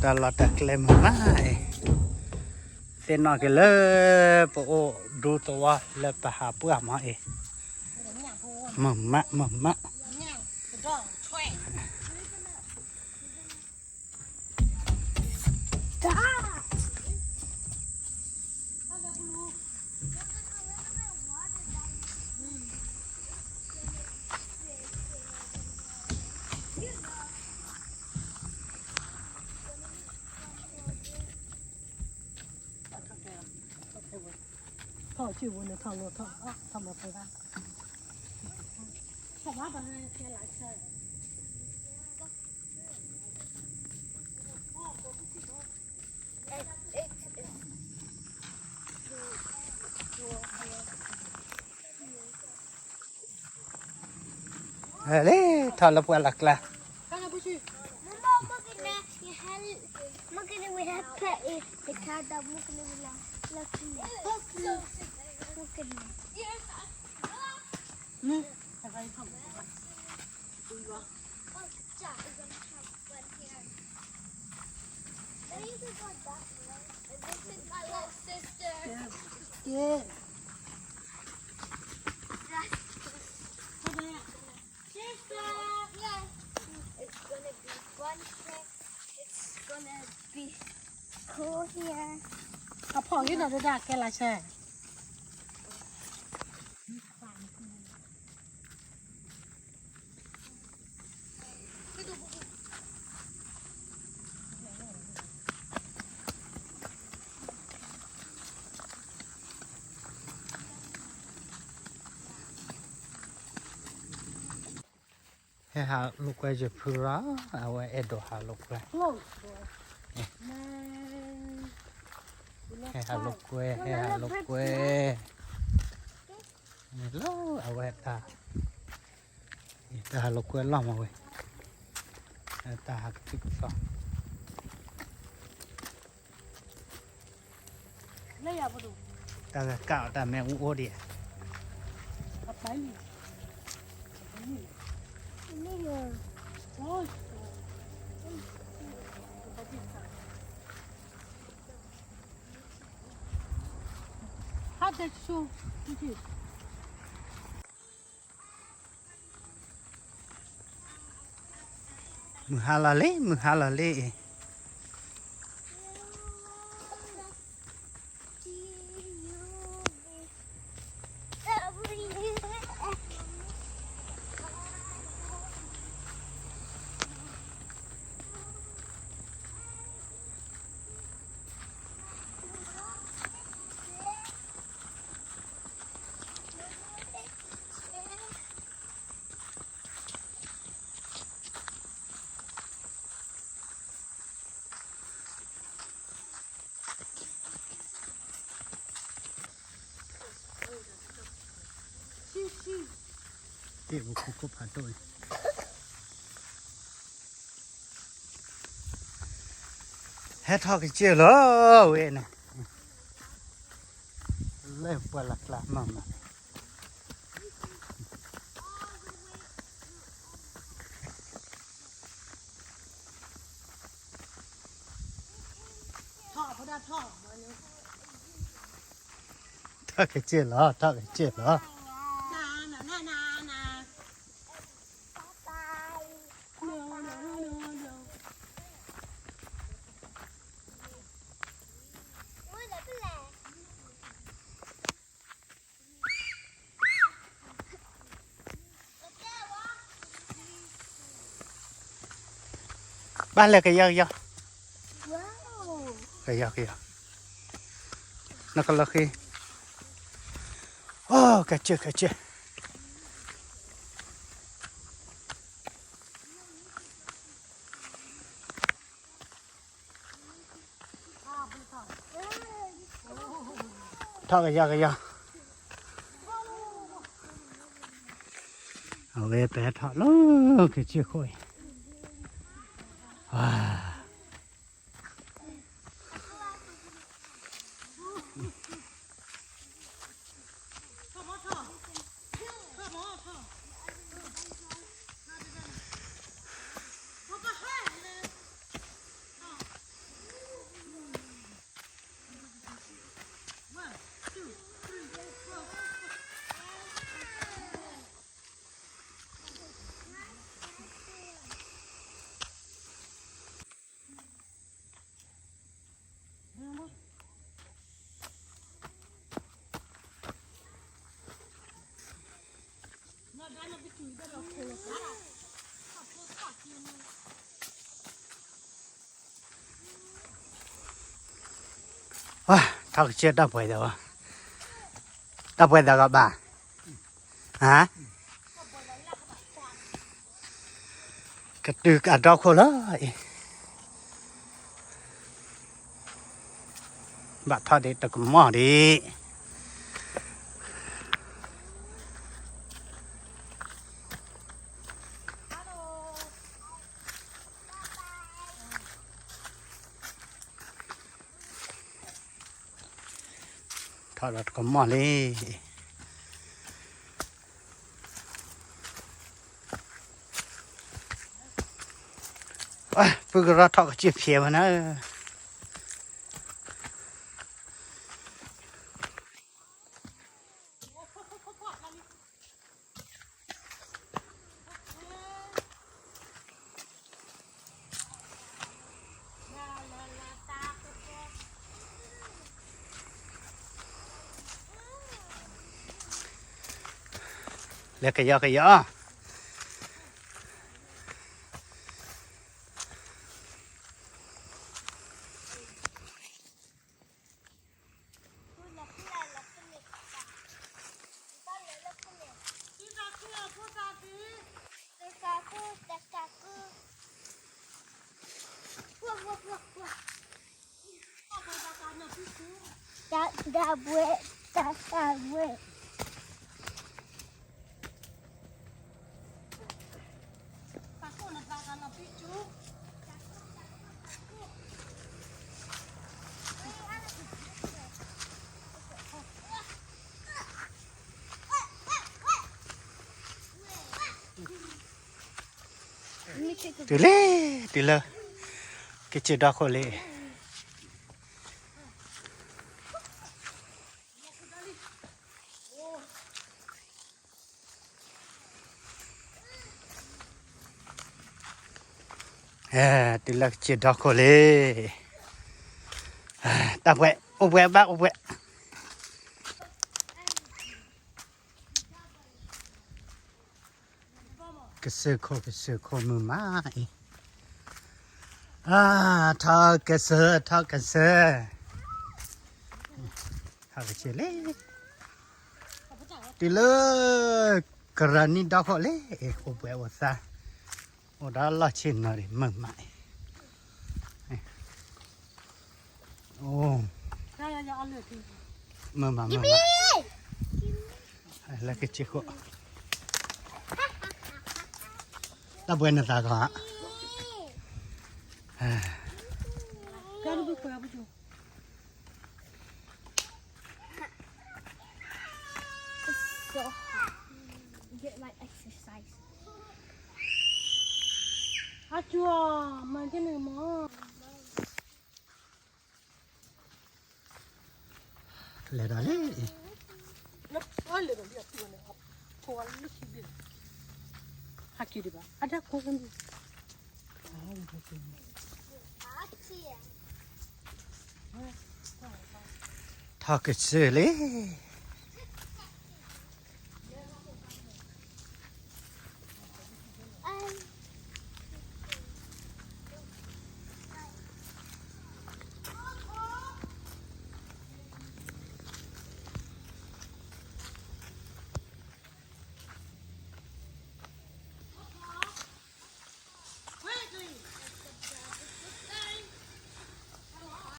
တၢ်လီၢ်တၢ်ကျဲမုာ်မးအံၤ, သ့ၣ်နီၣ်က့ၤလၢပအိၣ်ဒူသဝီလၢပဟးပှၢ်မးအံၤ, မုာ်မး မုာ်မး. Lê, ထီၣ်လၢပှၢ်လီၤကျါ. It's gonna be cool here. အဖီၣ်လံနီၤ ဒၣ်ကဲလၢဆဲး. ဟဲဟးလိာ်ကွဲယဖုရၤ, အဝဲအဲၣ်ဒိးဟးလိာ်ကွဲ, ဟဲဟးလိာ်ကွဲ ဟဲဟးလိာ်ကွဲ, လၢအဝဲတၢ်, တၢ်ဟးလိာ်ကွဲလီၤမးဝဲ, တၢ်ဟးကသုၣ်ကသီ တၢ်ဂၤကၣ်အီၤတၢ်မ့ၢ်အူအိၣ်ဒံးဧါ. မုၢ်ဟါလီၤလံ မုၢ်ဟါလီၤလံအံၤ. Table cocoa ဖးဒိၣ်န့ၣ် ဟဲထီၣ်ကစၢၢ်လီၤဝဲန့ၣ်, လၢပှၢ်လၢ်ကျါမးမး. ထီၣ်ကစၢၢ်လီၤ ထီၣ်ကစၢၢ်လီၤ. ဘၣ်လဲၤကယီကယီ, ကယီကယီ, နကလီၤဃံ, အိၣ် ကစၢၢ် ကစၢၢ်. ထီၣ်ကယီကယီ, အဝဲပဟဲထီၣ်လၢကစၢၢ်ခိၣ်အံၤ, ဝါ. ထီၣ်မီၢ်ထီၣ်, ထီၣ်မီၢ်ထီၣ်, ထီၣ်မီၢ်ထီၣ်. ထီၣ်ကစၢၢ်တၢ်ပှဲၤဒီး, တၢ်ပှဲၤသးဂီၤဘၣ်, ဟါ, ကတုၤကဒီခိၣ်လီၤအံၤ, ဘၣ်ထီၣ်ဒံးတကမီၢ်ဒံး. ထီၣ်ဒီးတကမီၢ်လံ. ပုၢ်ကရီထီၣ်ကစၢၢ်ဖျဲးဝဲနၤ. လဲၤကယီကယီ. တၢ်ဘှဲ, တၢ်ဘှဲ. တုၤလံ, တုၤလၢကစၢၢ်ဒီခိၣ်လံ. တုၤလၢကစၢၢ်ဒီခိၣ်လံ. တၢ်ပှဲၤ, အိၣ်ပှဲၤဘၣ်အိၣ်ပှဲၤ. ကစၢၢ်ခိၣ် ကစၢၢ်ခိၣ်မုာ်မးအံၤ, ထီၣ်ကစၢၢ် ထီၣ်ကစၢၢ်. ထီၣ်ကစၢၢ်လံ. တုၤလၢကရၢနံၣ်ဒီခိၣ်လံ, အိၣ်ဘှဲးအိၣ်သါ, အိၣ်ဒီးလီၢ်ဆ့ၣ်နီၤဒံးမုာ်မးအံၤ. မုာ်မးမုာ်မး, လၢကစၢၢ်ခိၣ်, တၢ်ပှဲၤနသးဂီၤဧါ. It's so hot. Get my exercise. အကၠိ, မၤက့ၤန့ၣ်မး. လဲၤဒီးလံ. ထီၣ်ကစၢၢ်လံ.